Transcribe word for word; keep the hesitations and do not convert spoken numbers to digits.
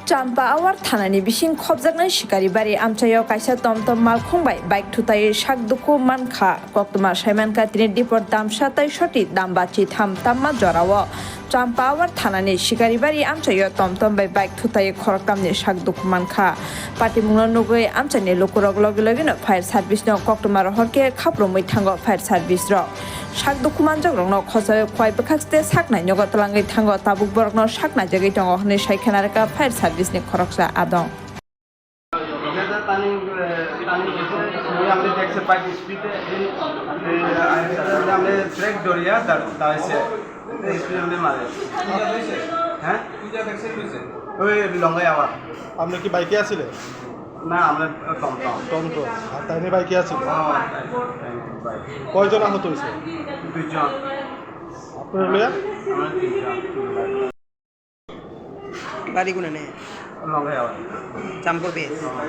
Champawar thanani bising khopjaknai Sikaribari amchaio kaisa tomtom malkhung bai bike thutaiwi sak dukhu mankha. Koktwma saimankha tini dipor damsa tai soti damba chitham tamma jorao Champawar thanani Sikaribari amchaio tomtom bai bike thutaiwi khoroktamni sak dukhu mankha. Patimungno nugwi amchaini lukurok logi logino fire service no koktwma rohorkhe khaprumwi thango fire service rok. Sak dukhu manjakrokno khochaui khwlai bwkhakste sak nainyogo twlangwi thango, tabuk borokno sak naijagwi tongo hwnwi sai khna rwkha fire service ni khoroksa adong. দাদা, টার্নিং, এ, টার্নিং হয়েছে, ওই আপনি দেখছে বাইক স্পিডে, এই, এ, আপনি ব্রেক ধরিয়া দা-, দাঁড়াইছে, এই স্পিড আপনি মারে। হ্যাঁ? ওই লঙ্গাই আবার। আপনি কি বাইকে আছিলেন? না, আমরা টমটম। টমটম। আর তাইনি বাইকে আছিল? হ্যাঁ, বাইক। কয়জন আহত হয়েছে? দুইজন। আপনার লইয়া? আমরা তিনজন। বাড়ি কোনে? লঙ্গাই আবার। চামকর বেশ।